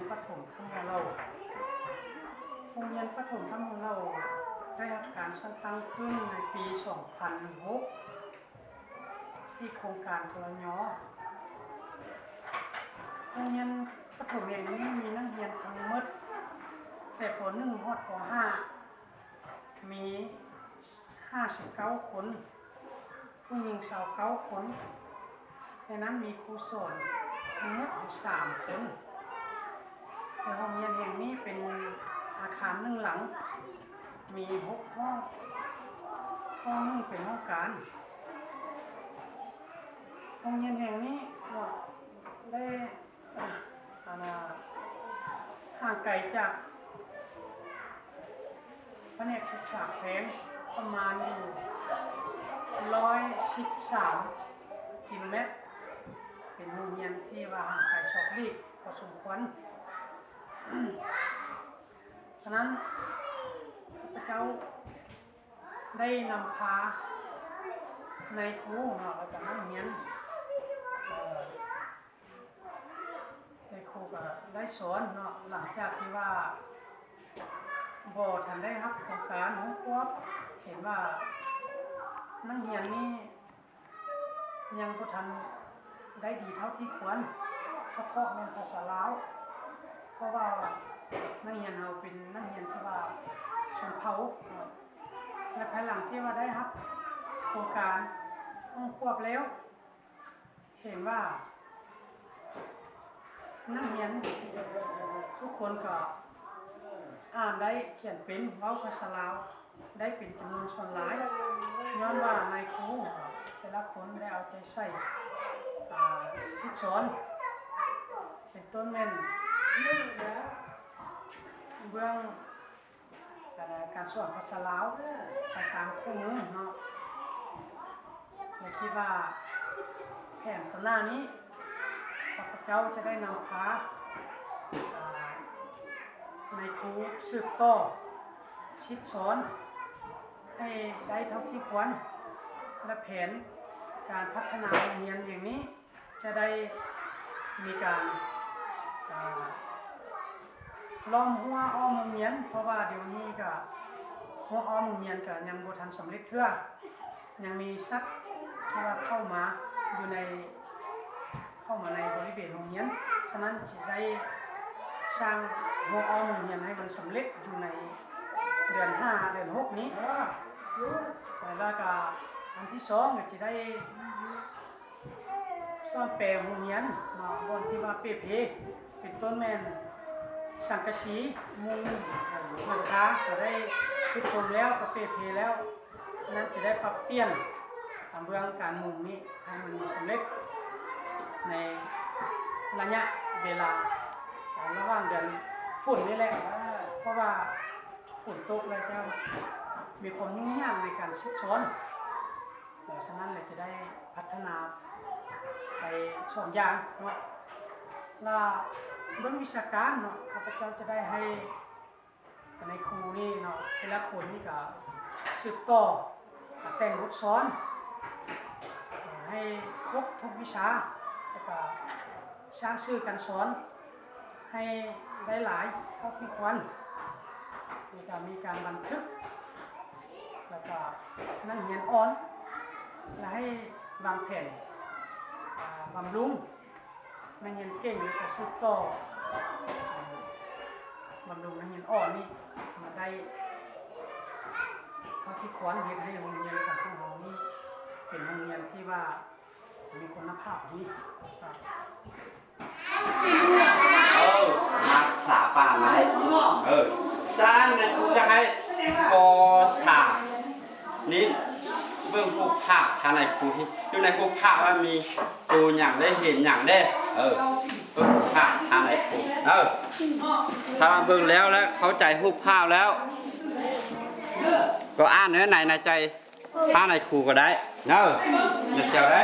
ປະຖົມທຳມະເຫຼົ່າ. ໂຮງຮຽນປະຖົມທຳມະເຫຼົ່າໄດ້ຮັບການສ້າງຕັ້ງຂຶ້ນໃນປີສອງພັນຫົກ ທີ່ໂຄງການ ທລຍ. ໂຮງຮຽນປະຖົມແຫ່ງນີ້ມີນັກຮຽນທັງໝົດ ແຕ່ ປໍໜຶ່ງ ຮອດ ປໍຫ້າ ມີຫ້າສິບເກົ້າຄົນ, ຜູ້ຍິງຊາວເກົ້າຄົນ, ໃນນັ້ນມີຄູສອນທັງໝົດຢູ່ສາມຄົນ. ແລະ ໂຮງຮຽນແຫ່ງນີ້ເປັນອາຄານໜຶ່ງຫຼັງ, ມີຫົກຫ້ອງ, ຫ້ອງໜຶ່ງເປັນຫ້ອງການ. ໂຮງຮຽນແຫ່ງນີ້ເນາະ ໄດ້ ອັນນ່າ ຫ່າງໄກຈາກພະແນກສຶກສາແຂວງປະມານຢູ່ຮ້ອຍສິບສາມກິໂລແມັດ, ເປັນໂຮງຮຽນທີ່ວ່າຫ່າງໄກສອກຫຼີກພໍສົມຄວນ. ສະນັ້ນ ຂ້າພະເຈົ້າໄດ້ນຳພານາຍຄູເນາະ ແລ້ວກະນັກຮຽນ ເອີ ແລະ ຄູກະໄດ້ສອນເນາະ, ຫຼັງຈາກທີ່ວ່າບໍ່ທັນໄດ້ຮັບໂຄງການຮູ້ຄວບ, ເຫັນວ່ານັກຮຽນນີ້ຍັງບໍ່ທັນໄດ້ດີເທົ່າທີ່ຄວນ, ສະເພາະແມ່ນພາສາລາວ, ເພາະວ່ານັກຮຽນເຮົາເປັນນັກຮຽນທີ່ວ່າຊົນເຜົ່າເນາະ, ແລະ ພາຍຫຼັງທີ່ວ່າໄດ້ຮັບໂຄງການຮູ້ຄວບແລ້ວ, ເຫັນວ່ານັກຮຽນທຸກຄົນກໍອ່ານໄດ້, ຂຽນເປັນ, ເວົ້າພາສາລາວໄດ້ເປັນຈຳນວນສ່ວນຫຼາຍ, ຍ້ອນວ່ານາຍຄູແຕ່ລະຄົນໄດ້ເອົາໃຈໃສ່ ອາ ສິດສອນ, ເປັນຕົ້ນແມ່ນເບື້ອງ ການສອນພາສາລາວໄປຕາມຄູ່ມືເນາະ, ແລະ ຄິດວ່າແຜນຕໍ່ໜ້ານີ້ ຂ້າພະເຈົ້າຈະໄດ້ນຳພາ ອາ ນາຍຄູສືບຕໍ່ສິດສອນໃຫ້ໄດ້ເທົ່າທີ່ຄວນ, ແລະ ແຜນການພັດທະນາໂຮງຮຽນແຫ່ງນີ້ ຈະໄດ້ມີການ ອາ ລ້ອມຮົ້ວອ້ອມໂຮງຮຽນ, ເພາະວ່າດຽວນີ້ກະຮົ້ວອ້ອມໂຮງຮຽນກະຍັງບໍ່ທັນສຳເລັດເທື່ອ, ຍັງມີສັດທີ່ວ່າເຂົ້າມາຢູ່ໃນ ເຂົ້າມາໃນບໍລິເວນໂຮງຮຽນ, ສະນັ້ນຈະໄດ້ສ້າງຮົ້ວອ້ອມໂຮງຮຽນໃຫ້ມັນສຳເລັດຢູ່ໃນເດືອນຫ້າ ເດືອນຫົກນີ້, ແລ້ວກະອັນທີສອງກະຈະໄດ້ ສ້ອມແປງໂຮງຮຽນເນາະ, ບ່ອນທີ່ວ່າເປ່ເພ ເປັນຕົ້ນແມ່ນສັງກະສີ, ມຸງ, ຫຼັງຄາກໍໄດ້ຊຸດໂຊມແລ້ວ, ກໍເປ່ເພແລ້ວ, ສະນັ້ນຈະໄດ້ປັບປ່ຽນເບື້ອງການມຸງນີ້ໃຫ້ມັນສຳເລັດໃນໄລຍະເວລາລະຫວ່າງເດືອນຝົນນີ້ແຫຼະ, ເພາະວ່າຝົນຕົກແລ້ວຈະມີຄວາມຫຍຸ້ງຍາກໃນການສຶກສອນ. ເອີ ສະນັ້ນແຫຼະຈະໄດ້ພັດທະນາໄປສອງຢ່າງເນາະ, ລະເບື້ອງວິຊາການເນາະ ຂ້າພະເຈົ້າຈະໄດ້ໃຫ້ນາຍຄູນີ້ເນາະ ແຕ່ລະຄົນນີ້ກະສືບຕໍ່ ກະແຕ່ງບົດສອນ ເອີ ໃຫ້ຄົບທຸກວິຊາ ແລ້ວກະສ້າງສື່ການສອນ ໃຫ້ໄດ້ຫຼາຍເທົ່າທີ່ຄວນ ແລ້ວກະມີການບັນທຶກ ແລ້ວກະນັກຮຽນອ່ອນ ແລະ ໃຫ້ວາງແຜນ ອາ ບຳລຸງນັກຮຽນເກັ່ງ ແລ້ວກະສືບຕໍ່ ອາ ບຳລຸງນັກຮຽນອ່ອນນີ້ມາໄດ້ເທົ່າທີ່ຄວນ ເຮັດໃຫ້ໂຮງຮຽນຂອງພວກເຮົານີ້ເປັນໂຮງຮຽນທີ່ວ່າ ມີຄຸນນະພາບດີ. ເອີ ຮັກສາປ່າໄມ້. ເອີ ສະນັ້ນນາຍຄູຈະໃຫ້ ປໍສາມນີ້ ເບິ່ງຮູບພາບທ່ານນາຍຄູ ຢູ່ໃນຮູບພາບວ່າມີໂຕຫຍັງ ໄດ້ເຫັນຫຍັງແດ່. ເອີ ເບິ່ງຮູບພາບທ່ານນາຍຄູ. ເອີ ຖ້າວ່າເບິ່ງແລ້ວ ແລະ ເຂົ້າໃຈຮູບພາບແລ້ວ ກໍອ່ານເດີ ໃນ ໃນໃຈ ຖ້ານາຍຄູກໍໄດ້ເດີ ຢ່າແຊວໄດ້.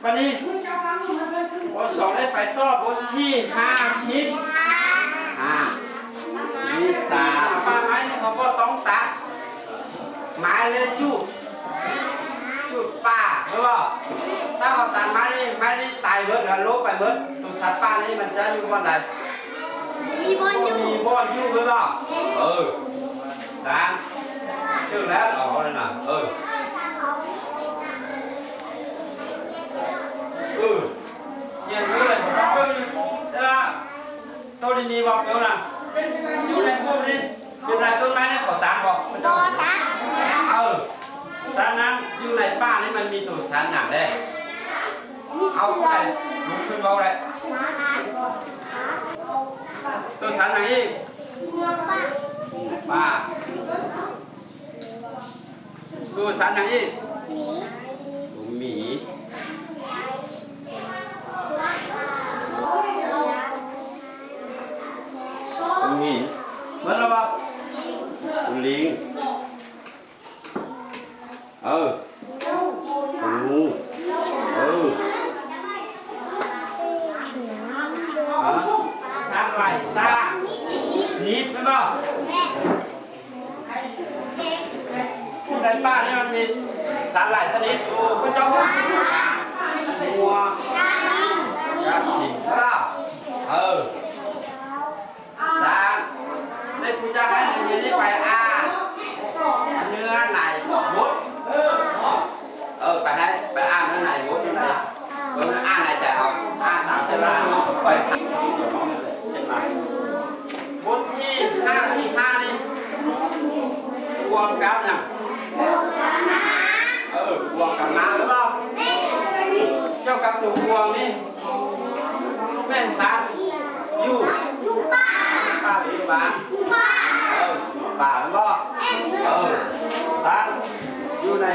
ບັດນີ້ ປໍສອງໄດ້ໄປຕໍ່ບົດທີຫ້າສິບຫ້າ ວິຊາປ່າໄມ້ ເຮົາບໍ່ຕ້ອງຕັດ ໄມ້ ແລະ ຈູດ ຈູດປ່າ ແມ່ນບໍ່? ຖ້າເຮົາຕັດໄມ້ນີ້ ໄມ້ນີ້ຕາຍເບິດ ໂລບໄປເບິດ. ໂຕສັດປ່ານີ້ມັນຈະຢູ່ບ່ອນໃດ? ມີບ່ອນຢູ່ ມີບ່ອນຢູ່ແມ່ນບໍ່? ເອີ ຕາມ ຖືກແລ້ວ ເອົານັ້ນນະ ເອີ ເອີ ຮຽນຮູ້ເລີຍ ເບິ່ງ ເວລາ ໂຕນີ້ມີບໍ່? ເປັນນະ ຢູ່ໃນຮູບນີ້ ເປັນນະ ຕົ້ນໄມ້ນີ້ເຂົາຕາມບໍ່? ບໍ່ຕາມ ເອີ ສະນັ້ນ ຢູ່ໃນປ່ານີ້ມັນມີໂຕສັດຫຍັງແດ່? ເອົາ ເອົາ ເອົາ ເພິ່ນເວົ້າໄດ້ ໂຕສັດຫຍັງອີກ? ປາ ໂຕສັດຫຍັງອີກ? ໝີ ໂຕໝີ ໂຕໝີ ເໝິດແລ້ວບໍ່? ໂຕລິງ ເອີ ໂຕງູ ເອີ ຮະ ສັດຫຼາຍຊາດ ໜີບ ແມ່ນບໍ່? ໃນປ່ານີ້ມັນມີສັດຫຼາຍຊະນິດ ໂອ້ ພະເຈົ້າ ງົວ ກະທິງ ເອີ ທ່ານ ໃນຜູ້ຈັກໃຫ້ນັກຮຽນນີ້ໄປອ່ານເນື້ອໃນບົດ ເອີ ໄປໃຫ້ ໄປອ່ານເນື້ອໃນບົດນີ້ ເບິ່ງ ອ່ານໃນໃຈເອົາ ອ່ານຕາມທີ່ວ່າ ຂ້ອຍ ເປັນມາ ບົດທີຫ້າສິບຫ້ານີ້ ກວາງກັບຫຍັງ? ເອີ ກວາງກັບມ້າ ແມ່ນບໍ່? ກ່ຽວກັບໂຕກວາງນີ້ ແມ່ນສັດຢູ່ ຢູ່ປ່າ ປ່າຫຼືຢູ່ບ້ານ? ຢູ່ປ່າ ເອີ ປ່າແມ່ນບໍ່? ເອີ ສັດຢູ່ໃນ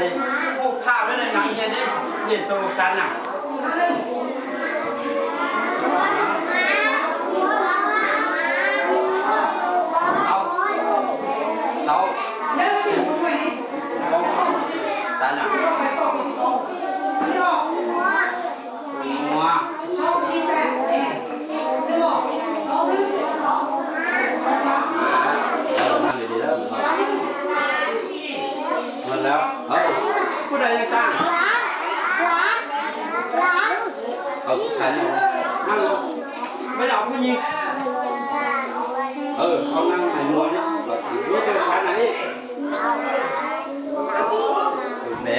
ຮູບພາບ ແລະ ໃນນັກຮຽນນີ້ເຫັນໂຕສັດຫຍັງ? ເອົາ ເອົາ ສັດຫຍັງ? ງົວ ເອີ ນັ່ງດີໆເດີ ໝົດແລ້ວ ເອີ ຜູ້ໃດຍັງຕັ້ງ? ເອົາຜູ້ຊາຍນັ່ງລົງ ນັ່ງລົງ ບໍ່ໄດ້ເອົາຜູ້ຍິງ ເອີ ເອົານັ່ງໃຫ້ມ່ວນນີ້ ເອີ ໂຕສັດນະນີ້ ແບ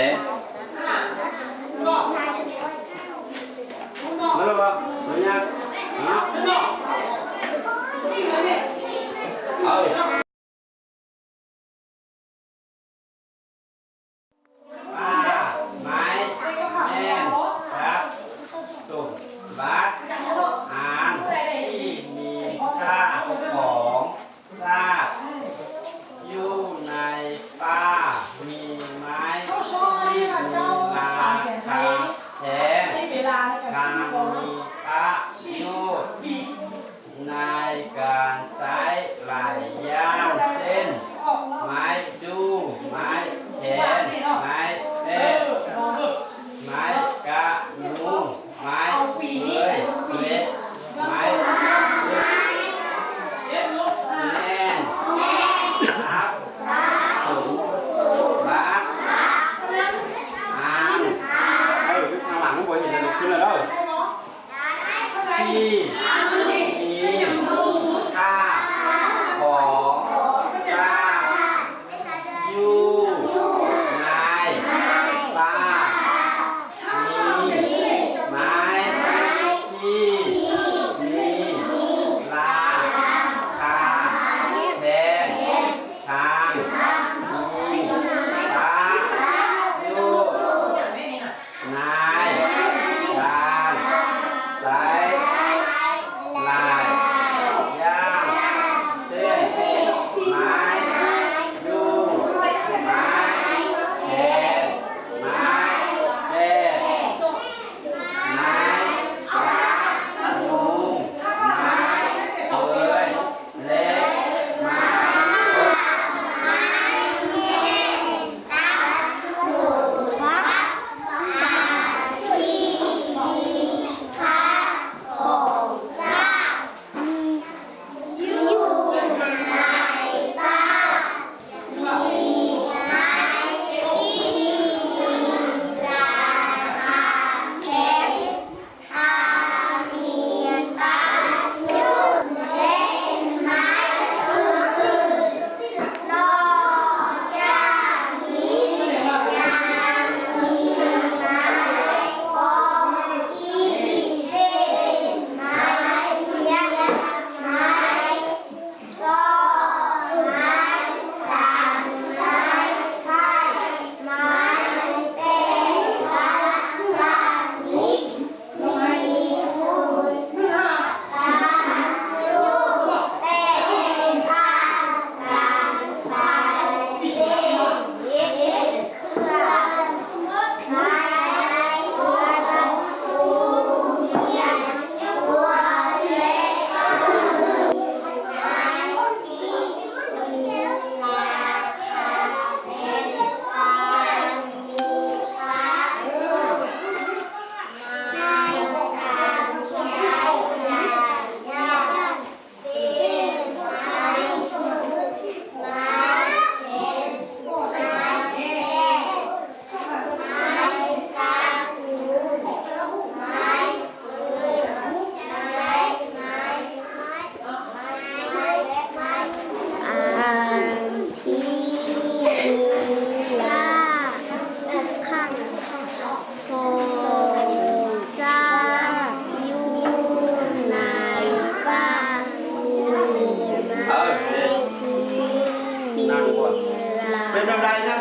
ມາແລ້ວບໍ່? ມາຍັງ? ຮະ? ເອີ ປ່າໄມ້ແມ່ນຊັບສົມບັດອັນທີ່ມີຄ່າຂອງ ຊາດ ຢູ່ໃນປ່າມີໄມ້ທີ່ມີລາຄາແພງ ທັງມີປະໂຫຍດໃນການໃຊ້ຫຼາຍຢ່າງ ເຊັ່ນ ໄມ້ຈູ້ ໄມ້ແຂນ ໄມ້ແປ້ນ ໄມ້ກະນຸງ ໄມ້ເຟີຍ ເຟລັດ ໄມ້ແມ່ນ ຊັບສົມບັດອັນ ເອີ ທາງຫຼັງບໍ່ເຫັນແລ້ວ ລຸກຂຶ້ນແລ້ວເດີ ທີ່ມີຄ່າຂອງ ນ້ຳລາຍໃສ່